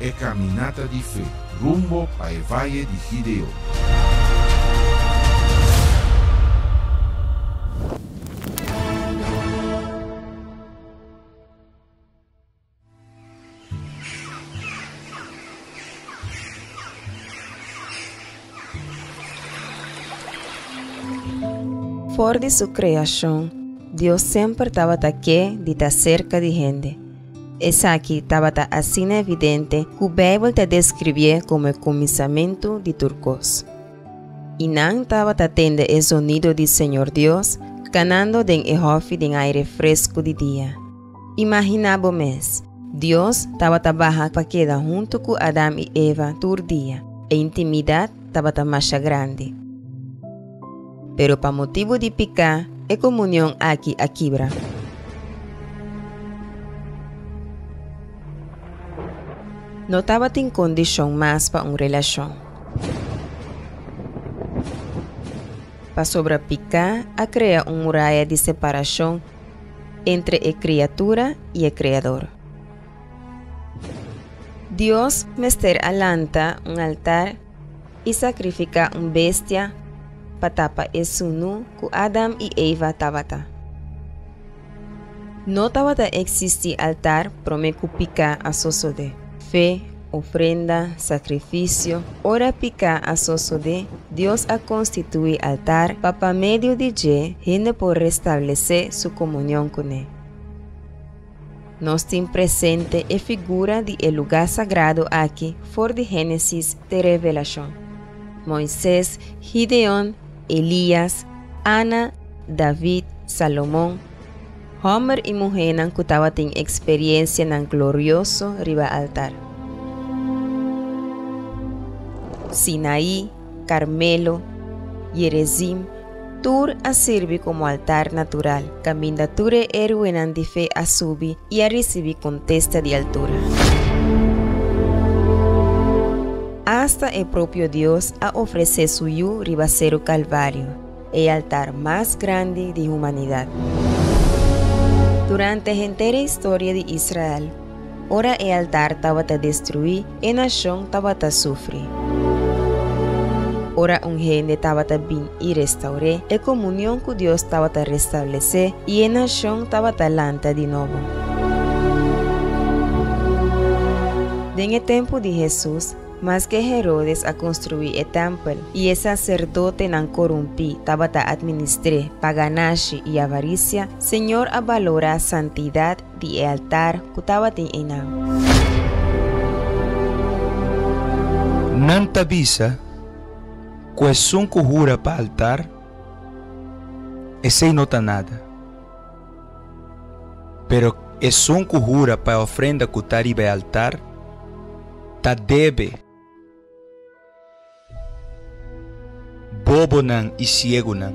E kaminata di fe rumbo pa e Vaye di Gideon. For di su kreashon, Dios semper tabata ke di ta serka di hende. Esaki tabata asina evidente ku Beibel ta deskribié komo e kuminsamentu di tur kos. I nan tabata tende e zonido di Señor Dios kanando den e hòfi den aire fresku di dia. Imaginá bo mes, Dios tabata baha pa keda huntu ku Adam i Eva tur dia. E intimidat tabata masha grandi. Pero pa motibu di piká, e komunion aki a kibra. No tabatin kondishon mas pa un relashon. Pasobra piká a krea un muraya di separashon entre e kriatura i e Kreador. Dios mester a lanta un altar i sakrifiká un bestia pa tapa e sunu ku Adam i Eva tabata. No tabata eksistí altar promé ku piká a sosodé. Fe, ofrenda, sakrifisio, Ora piká a sosodé, Dios a konstituí altar pa pa medio di dje hende por restablesé su komunion kuné. Nos tin presente e figura di e lugá sagrado aki for di Génesis te Revelashon. Moises, Gideon, Elias, Ana, David, Salomon, hòmber i muhénan ku tabatin eksperensianan glorioso riba altar. Sinaí, Karmelo, Yerezim, tur a sirbi komo altar natural, kaminda tur e héroenan di fe a subi i a risibí kontesta di altura. Asta e propio Dios a ofresé su Yu riba Seru Kalvario, e altar mas grandi di humanidat. Durante henter e historia di Israel, ora e altar tabata destruí, e nashon tabata sufri. Ora un hende tabata bin i restaur'é, e komunion ku Dios tabata restablesé i e nashon tabata lanta di nobo. Den e tempu di Hesus, maske Herodes a konstruí e tèmpel i e saserdotenan korumpí tabata atministr'é pa ganashi i avarisia, Señor a balorá santidat di e altar ku tabatin einan. Nan ta bisa ku esun ku hura pa altar, esei no ta nada. Pero esun ku hura pa e ofrenda ku ta riba e altar, ta debe. Bobonan i siegunan,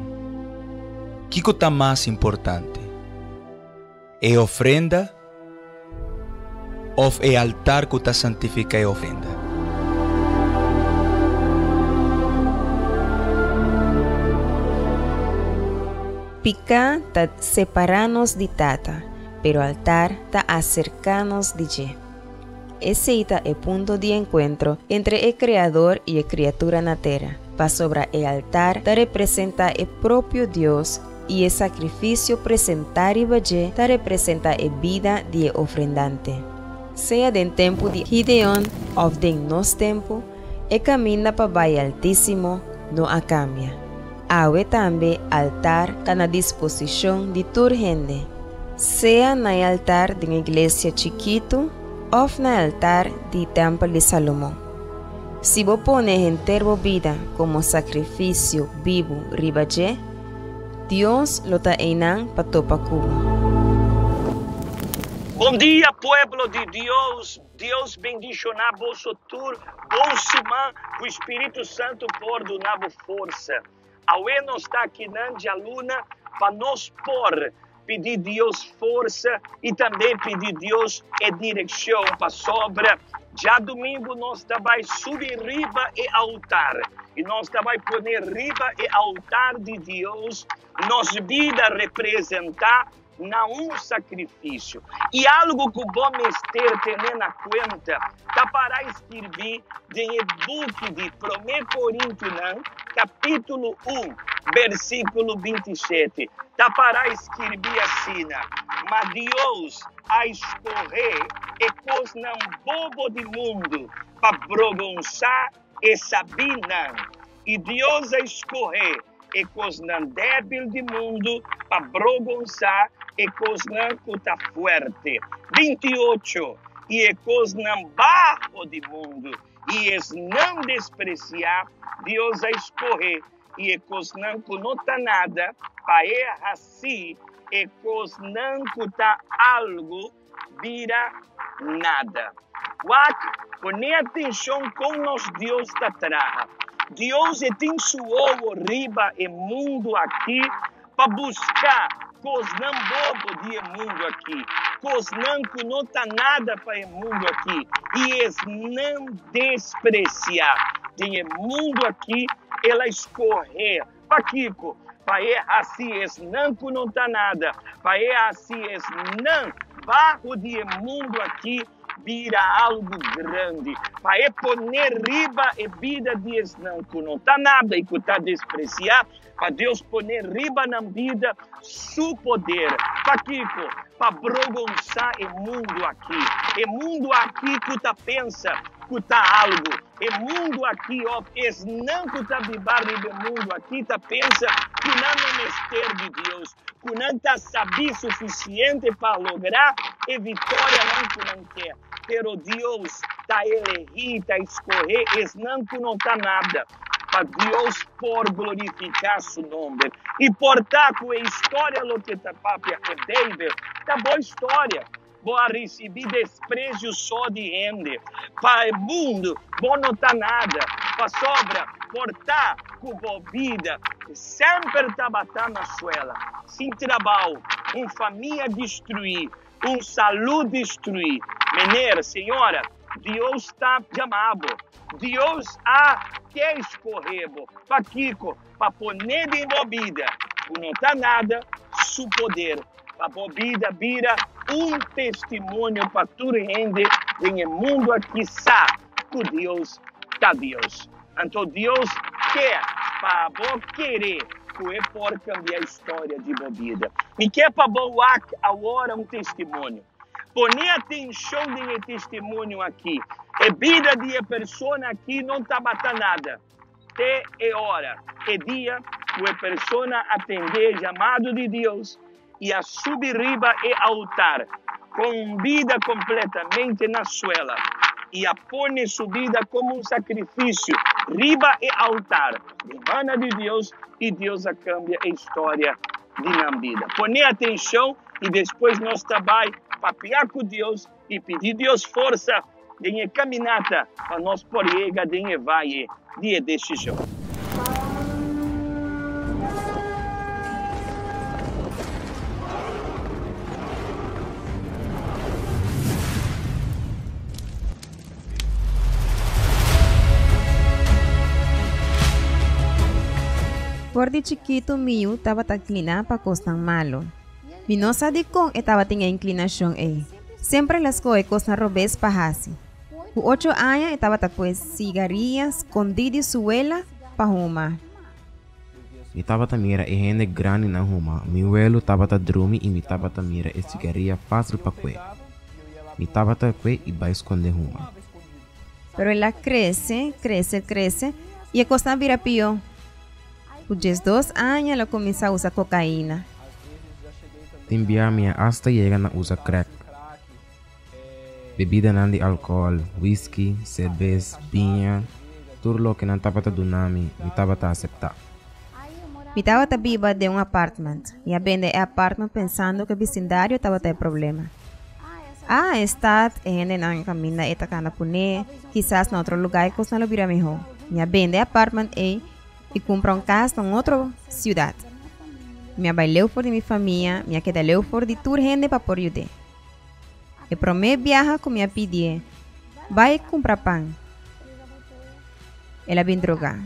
kiko ta mas importante, e ofrenda òf e altar ku ta santifiká e ofrenda? Piká ta separá nos di Tata, pero altar ta aserká nos di dje. Esei ta e punto di enkuentro entre e Kreador i e kriatura na tera, pasobra e altar ta representá e propio Dios i e sakrifisio presentá riba dje ta representá e bida di e ofrendante. Sea den tempu di Gideon òf den nos tempu, e kaminda pa bai Altísimo no a kambia. Awe tambe altar ta na disposishon di tur hende, sea na e altar den iglesia chikitu òf na e altar di tèmpel di Salomon. Si bo pone henter bo bida komo sakrifisio bibu riba dje, Dios lo ta einan pa topa ku bo. Bon dia pueblo di Dios, Dios bendiciona boso tur, bon siman cu Spirito Santo por duna bo forsa. Awe nos ta akinan djaluna pa nos por pidi Dios forsa y tambe pidi Dios e direccion pasobra djadumingo nos ta bay subi riba e altar y nos ta bay pone riba e altar di Dios nos bida representa. Na un sakrifisio. I algu ku bo mester tene na kuenta ta pará skirbí den e buki di Promé Korintionan, kapítulo un, bersíkulo 27. Ta pará skirbí asina, Ma Dios a skohé e kosnan bobo di mundu pa brogonsá e sabínan, i Dios a skohé e kosnan débil di mundu pa brogonsá e kosnan ku ta fuerte. 28 i e kosnan baho di mundu i esnan despresiá, Dios a skohé, i e kosnan ku no ta nada, pa e hasi e kosnan ku ta algu bira nada. Wak, pone atenshon kon nos Dios ta traha. Dios e tin su wowo riba e mundu aki pa buska kosnan bobo di e mundu aki, kosnan ku no ta nada pa e mundu aki, i esnan despresiá den e mundu aki el a skohe. Pakiko? Pa e hasi esnan ku no ta nada, pa e hasi esnan baho di e mundu aki bira algu grandi, pa e pone riba e bida di esnan ku no ta nada i ku ta despresiá, pa Dios pone riba nan bida su poder. Pakiko? Pa brogonsá e mundu aki. E mundu aki ku ta pensa ku ta algu. E mundu aki òf esnan ku ta biba riba e mundu aki ta pensa ku nan no mester di Dios, ku nan ta sabí sufisiente pa logra e viktorianan ku nan ke. Pero Dios ta elegí, ta skohé esnan ku no ta nada, pa Dios por glorifiká su nòmber. I por ta ku e historia loke ta papia e Beibel ta bo historia. Bo a risibí despresio so di hende. Pa e mundu bo no ta nada, pasobra por ta ku bo bida semper tabata na suela, sin trabou, un famia destruí, un salú destruí. Meneer, señora, Dios ta yama bo. Dios a ke skohe bo. Pakiko? Pa pone den bo bida ku no ta nada, su poder pa bo bida bira un testimonio pa tur hende den e mundu aki sa ku Dios ta Dios. Anto Dios ke pa bo kere ku e por kambia historia di bo bida. Mi ke pa bo wak awor un testimonio. Pone atenshon den e testimonio aki. E bida di e persona aki no tabata nada. Te e ora, e dia, ku e persona a tende e yamado di Dios i a subi riba e altar ku un bida kompletamente na suela i a pone su bida komo un sakrifisio riba e altar di mana di Dios, i Dios a kambia e historia di nan bida. Pone atenshon i despues nos ta bai papia ku Dios i pidi Dios forsa den e kaminata pa nos por yega den e vaye di e desishon. For di chikitu mi yu tabata inkliná pa kosnan malu. Mi no sa dikon e tabatin e inklinashon ei. Semper el a skohe kosnan robes pa hasi. Ku ocho aña e tabata kue sigaria skondí di su wela pa huma. Mi tabata mira e hende grandinan huma. Mi welo tabata drumi i mi tabata mira e sigaria fásil pa kue. Mi tabata kue i bai skonde huma. Pero el a krese, krese, krese i e kosnan a bira pió. Ku 12 aña el a kuminsá usa kokaina. Tin bia mi a asta yega na usa crack, bebidanan di alcohol, whisky, cerbes, biña, tur loke nan tabata duna mi, mi tabata acepta. Mi tabata biba den un apartment. Mi a bende e apartment pensando ku e bisindario tabata e problema. Ah, e stad, e hendenan kaminda e ta kanda kuné, kisas na otro lugá e kosnan lo bira mihó. Mi a bende e apartment ei i kumpra un kas na un otro siudat. Mi a bai leu for di mi famia, mi a keda leu for di tur hende pa por yud'é. E promé biaha ku mi a pidié, Bai kumpra pan, el a bin drogá.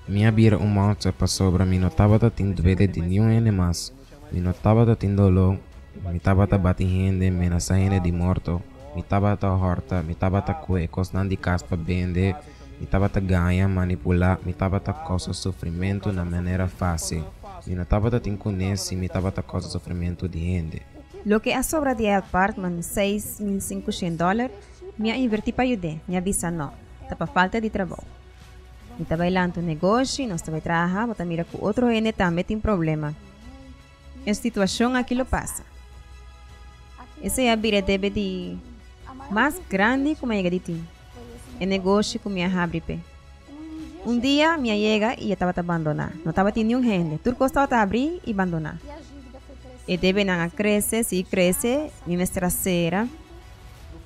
Mi a bira un monster pasobra mi no tabata tin duele di niun hende mas, mi no tabata tin doló. Mi tabata bati hende, menasá hende di morto, mi tabata hòrta, mi tabata kue e kosnan di kas pa bende, mi tabata gaña, manipulá, mi tabata kousa sufrimentu na manera fásil. Mi no tabata tin kuné si mi tabata kousa sufrimentu di hende. Loke a sobra di e apartment, 6500 dòler, mi a invertí pa yud'é. Mi a bisa no, ta pa falta di trabou. Mi ta bai lanta un negoshi, nos ta bai traha, bo ta mira ku otro hende tambe tin problema. E situashon aki lo pasa. Esei a bira debe di mas grandi ku mi a yega di tin, e negoshi ku mi a habri p'e. Un dia mi a yega i e tabata bandoná. No tabatin niun hende. Tur kos tabata habrí i bandoná. E debenan a krese, sigui krese, mi mester a sera.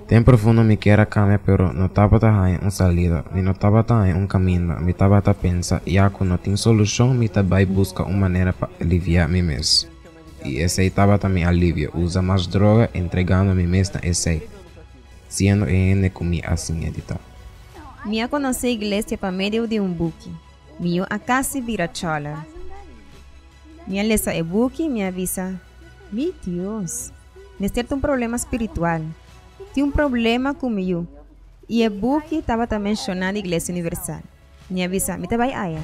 Den profundo mi kier a cambia pero no tabata haña un salida, mi no tabata haña un caminda, mi tabata pensa ya cu no tin solucion mi ta bay busca un manera pa alivia mi mes. Y esey tabata mi alivio, usa mas droga entregando mi mes na esey, siendo e hende cu mi a siña di ta. Mi a conoce iglesia pa medio di un buki. Mi yu a casi bira choler. Mi a lesa e buki y mi a bisa, Mi Dios! Mester ta un problema spiritual. Tin un problema ku mi yu. I e buki tabata menshoná di Iglesia Universal. Mi a bisa, Mi ta bai aya.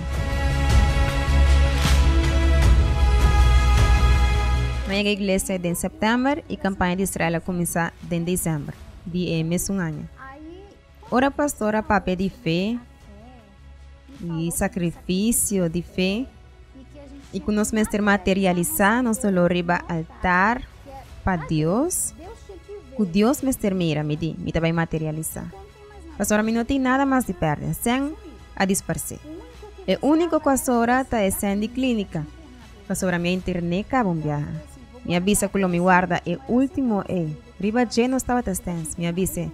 Mi a yega iglesia den sèptèmber i kampaña di Israel a kuminsá den desèmber di e mesun aña. Ora pastor a papia di fe i sakrifisio di fe i ku nos mester materialisá nos dolor riba altar pa Dios, ku Dios mester mira, mi di, mi ta bai materialisá. Pasobra mi no tin nada mas di pèrdè. Sèn a disparsé. E úniko ku a sobra ta e sèn di klínika, pasobra mi a intern'é kaba un biaha. Mi a bisa ku lo mi warda e último ei. Riba dje nos tabata stens. Mi a bis'é,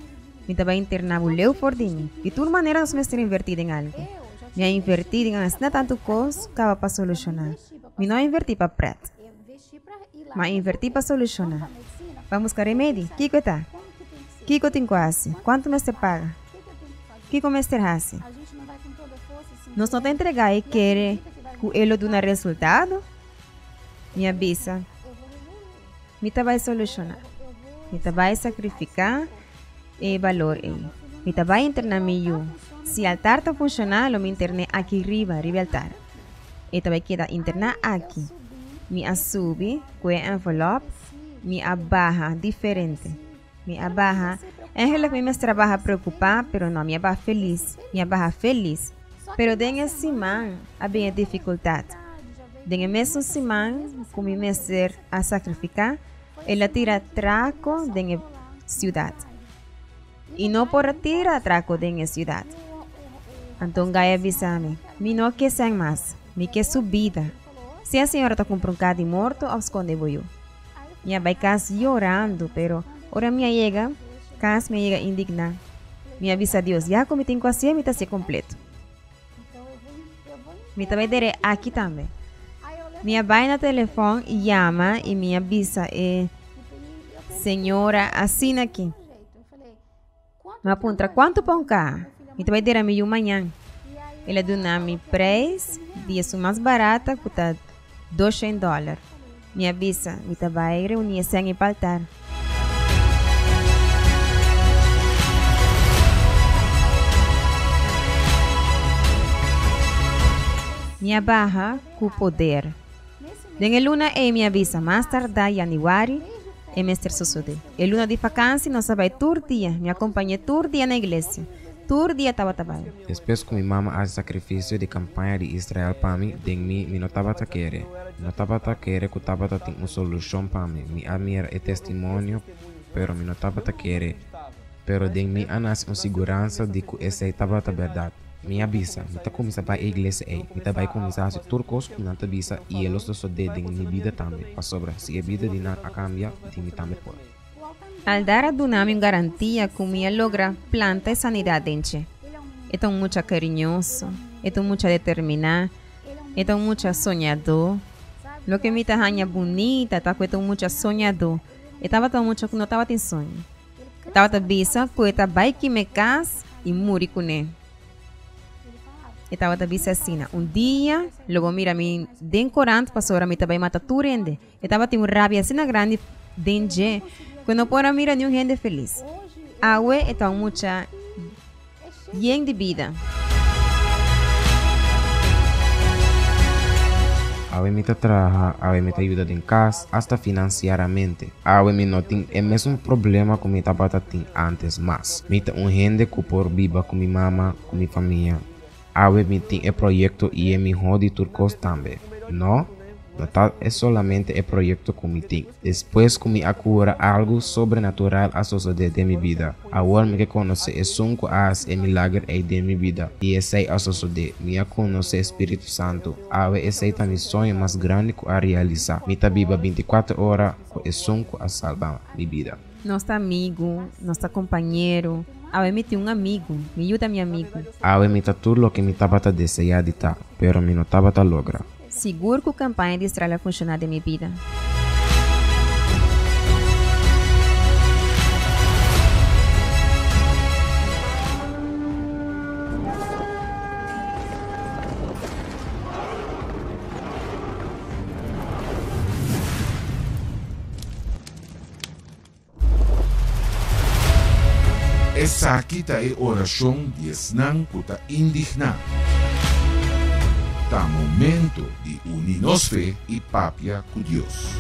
Mi ta bai interná bo leu for di mi. Di tur manera nos mester invertí den algu. Mi a invertí den asina tantu kos kaba pa solushoná. Mi no a invertí pa prèt. Mi a invertí pa solushoná. Ban buska remedi. Kiko e ta? Kiko tin ku hasi? Kuantu mester paga? Kiko mester hasi? Nos no ta entregá i kere ku e lo duna resultado? Mi a bisa. Mi ta bai solushoná. Mi ta bai sakrifiká e balor ei. Mi ta bai interná mi yu. Si altar ta funshoná, lo mi intern'é aki riba, riba e altar. E ta bai keda interná aki. Mi a subi ku e envelòp, mi a baha diferente. Mi a baha, eigenlijk mi mester a baha preokupá, pero no, mi a baha felis. Mi a baha felis. Pero den e siman a bin e difikultat. Den e mesun siman ku mi mester a sakrifiká, el a tira trako den e siudat. I no por a tira trako den e siudat. Anto un gai a bisa mi, Mi no ke sèn mas, mi ke su bida. Sea señora ta kumpra un kar di morto òf skonde bo yu. Mi a bai kas yorando, pero ora mi a yega kas mi a yega indigná. Mi a bisa Dios, ya ku mi tin ku hasié, mi ta hasié kompleto. Mi ta bai der'é aki tambe. Mi a bai na telefòn i yama i mi a bisa e señora asina aki. Mi a puntra, Kuantu pa un kaha? Mi ta bai dera mi yu mañan. El a duna mi preis di esun mas barata ku ta doshen dòler. Mi a bisa, Mi ta bai reuní e sèn i pa altar. Mi a baha ku poder. Den e luna ei mi a bisa, mas tardá yanüari e mester sosodé. E luna di fakansi nos a bai tur dia, mi a kompañ'é tur dia na iglesia. Tur dia tabata bai. Despues ku mi mama a hasi sakrifisio di kampaña di Israel pa mi, den mi, mi no tabata kere. Mi no tabata kere ku tabata tin un solushon pa mi. Mi a mira e testimonio, pero mi no tabata kere. Pero den mi a nase un siguransa di ku esei tabata bèrdat. Mi a bisa, Mi ta kuminsá bai e iglesia ei. Mi ta bai kuminsá hasi tur kos ku nan ta bisa i e lo sosodé den mi bida tambe, pasobra si e bida di nan a kambia, di mi tambe por. Aldar a duna mi un garantia ku mi a logra planta e sanidat den dje. E ta un mucha kariñoso, e ta un mucha determiná, e ta un mucha soñadó. Loke mi ta haña bunita ta ku e ta un mucha soñadó. E tabata un mucha ku no tabatin soño. E tabata bisa ku e ta bai kima e kas i muri kuné. E tabata bisa asina, Un dia lo bo mira mi den korant pasobra mi ta bai mata tur hende. E tabatin un rabia asina grandi. Den dje, ku e no por a mira niun hende felis. Awe e ta un mucha yen di bida. Awe mi ta traha, awe mi ta yuda den kas, asta finansiaramente. Awe mi no tin e mesun problema ku mi tabata tin ántes mas. Mi ta un hende ku por biba ku mi mama, ku mi famia. Awe mi tin e proyekto i e mihó di tur kos tambe. No, no ta e solamente e proyekto ku mi tin. Despues ku mi a kura algu sobrenatural a sosodé den mi bida. Awor mi ke konosé esun ku a hasi e milager ei den mi bida. I esei a sosodé. Mi a konosé e Spiritu Santu. Awe esei ta mi soño mas grandi ku a realisá. Mi ta biba bintikuater ora ku esun ku a salba mi bida. Nos ta amigu, nos ta kompañero. Awe mi tin un amigu, mi yu ta mi amigu. Awe mi ta tur loke mi tabata deseá di ta, pero mi no tabata logra. Sigur ku kampaña di Israel a funshoná den mi bida. Esaki ta e orashon di esnan ku ta indigná. Ta momento di uni nos fe i papia ku Dios.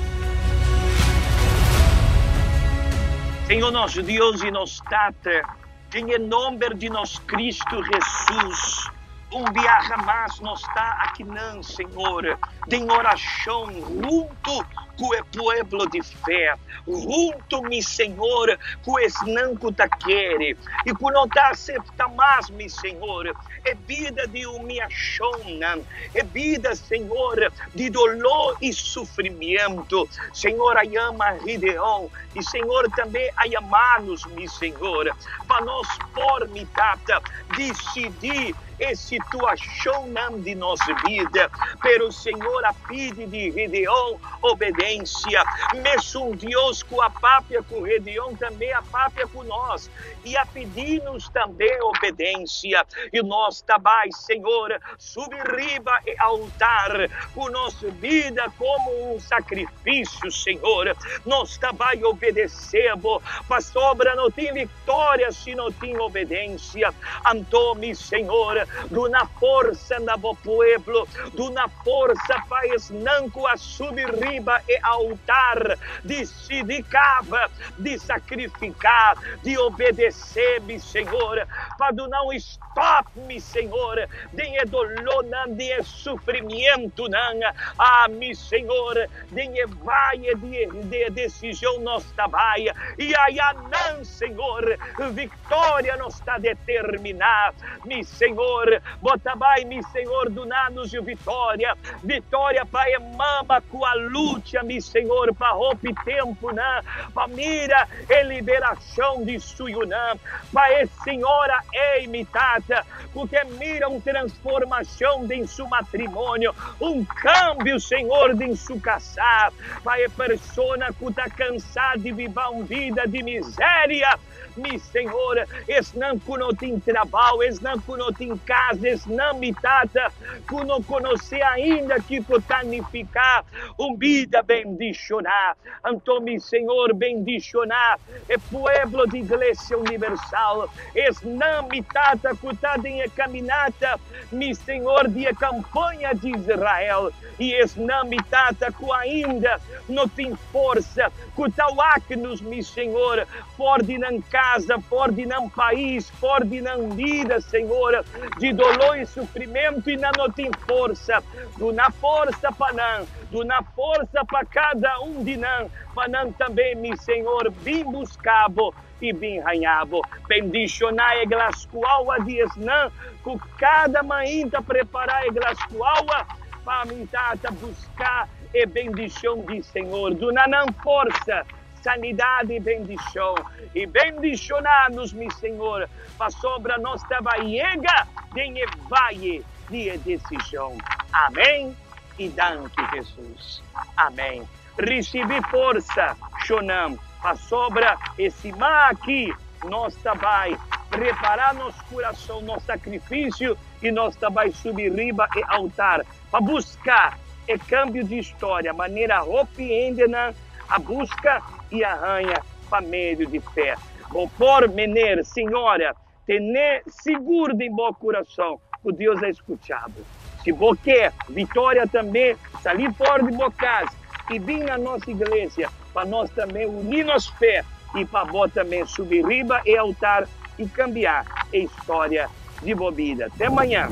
Señor nos Dios i nos Tata, den e nomber di nos Cristo Jesus, un biaha mas nos ta akinan, Señor, den orashon huntu ku e pueblo di fe. Huntu, mi Señor, ku esnan ku ta kere i ku no ta asepta mas, mi Señor, e bida di humiashonnan, e bida, Señor, di doló i sufrimientu. Señor a yama Gideon i Señor tambe a yama nos, mi Señor, pa nos por, mi Tata, disidí e situashonnan di nos bida. Pero Señor a pidi di Gedeon obedensia. Mesun Dios ku a papia ku Gedeon tambe a papia ku nos i a pidi nos tambe obedensia. I nos ta bai, Señor, subi riba e altar ku nos bida komo un sakrifisio, Señor. Nos ta bai obedesé bo, pasobra no tin Victoria si no tin obedencia. Anto, mi Señor, duna forsa na bo pueblo, duna forsa pa esnan cu a subi riba e altar, dicidi caba di sacrifica, di obedece, mi Señor, pa duna un stop, mi Señor, den e dolornan, den e sufrimientonan. Ah, mi Señor, Den e vaye di e decision nos ta bai, i aya nan, Señor, victoria nos ta determina. Mi Señor, Bo ta bai, mi Señor, duna nos victoria, victoria pa e mama cu a lucha, mi Señor, pa hopi temponan, pa mira e liberacion di su yunan, pa e señora ey, mi Tata, Ku ke mira un transformashon den su matrimonio, un kambio, Señor, den su kasá, pa e persona ku ta kansá di biba un bida di miseria, mi Señor, esnan ku no tin trabou, esnan ku no tin kas, esnan, mi Tata, ku no konosé ainda kiko ta nifiká un bida bendishoná. Anto, mi Señor, bendishoná e pueblo di Iglesia Universal. Esnan, mi Tata, ku ta den e kaminata, mi Señor, di e kampaña di Israel, i esnan, mi Tata, ku ainda no tin forsa, ku ta wak nos, mi Señor, for di nan kasa, for di nan pais, for di nan bida, Señor, di doló i sufrimentu, i nan no tin forsa. Duna forsa pa nan, duna forsa pa kada un di nan, pa nan tambe, mi Señor, bin buska Bo, i bin haña bo. Bendishoná e glas ku awa di esnan ku kada mainta prepará e glas ku awa pa mi tata buska e bendishon di Señor. Duna nan forsa, sanidad i bendishon. I bendishoná nos, mi Señor, pasobra nos ta bai yega den e vaye di e desishon. Amén i danki, Hesus. Amén. Ricibi forsa, shonnan, pasobra e siman aki nos ta bai prepara nos curason, nos sacrificio, y nos ta bai subi riba e altar pa busca e cambio di historia, manera hopi hendenan A buska i a haña pa medio di fe. Bo por, mener, señora, tene sigur den bo kurason ku Dios a skucha bo. Si bo ke viktoria tambe, sali for di bo kas i bin na nos iglesia pa nos tambe uni nos fe i pa bo tambe subi riba e altar i kambia e historia di bo bida. Te mañan!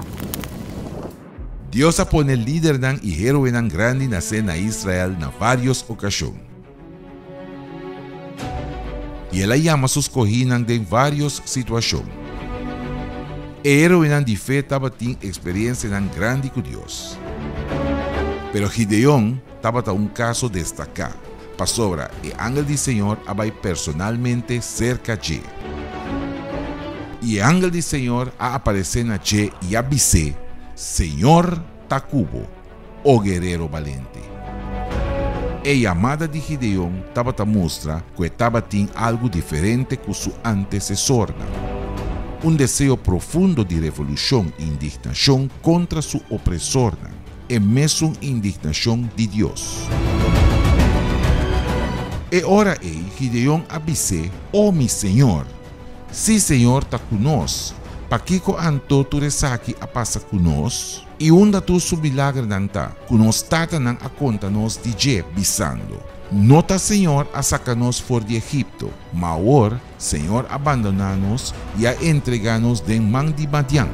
Dios a pone lidernan i héroenan grandi nasé na Israel na vários okashon. I el a yama su skohínan den vários situashon. E héroenan di fe tabatin eksperensianan grandi ku Dios. Pero Gideon tabata un kaso destaká, pasobra e angel di Señor a bai personalmente serka dje. I e angel di Señor a aparesé na dje i a bis'é, Señor ta ku bo, o guerero balente. E yamada di Gideon tabata mustra ku e tabatin algu diferente ku su antesesornan, un deseo profundo di revolushon i indignashon kontra su opresornan, e mesun indignashon di Dios. E ora ei Gideon a bis'é, O mi señor! Si Señor ta ku nos, pakiko anto tur esaki a pasa ku nos? I unda tur su milagernan ta, ku nos tatanan a konta nos di dje, bisando, No ta Señor a saka nos for di Egipto, ma awor Señor a bandoná nos i a entregá nos den man di Madian.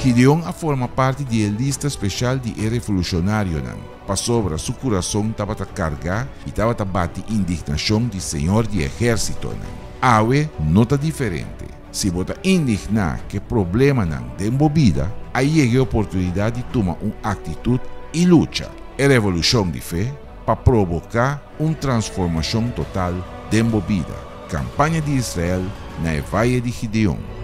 Gideon a forma parti di e lista speshal di e revolushonarionan, pasobra su kurason tabata kargá i tabata bati indignashon di Señor di ehérsitonan. Awe no ta diferente. Si bo ta indigná ku e problemanan den bo bida, a yega e oportunidat di tuma un aktitut i lucha e revolushon di fe pa proboká un transformashon total den bo bida. Kampaña di Israel na e Vaye di Gideon.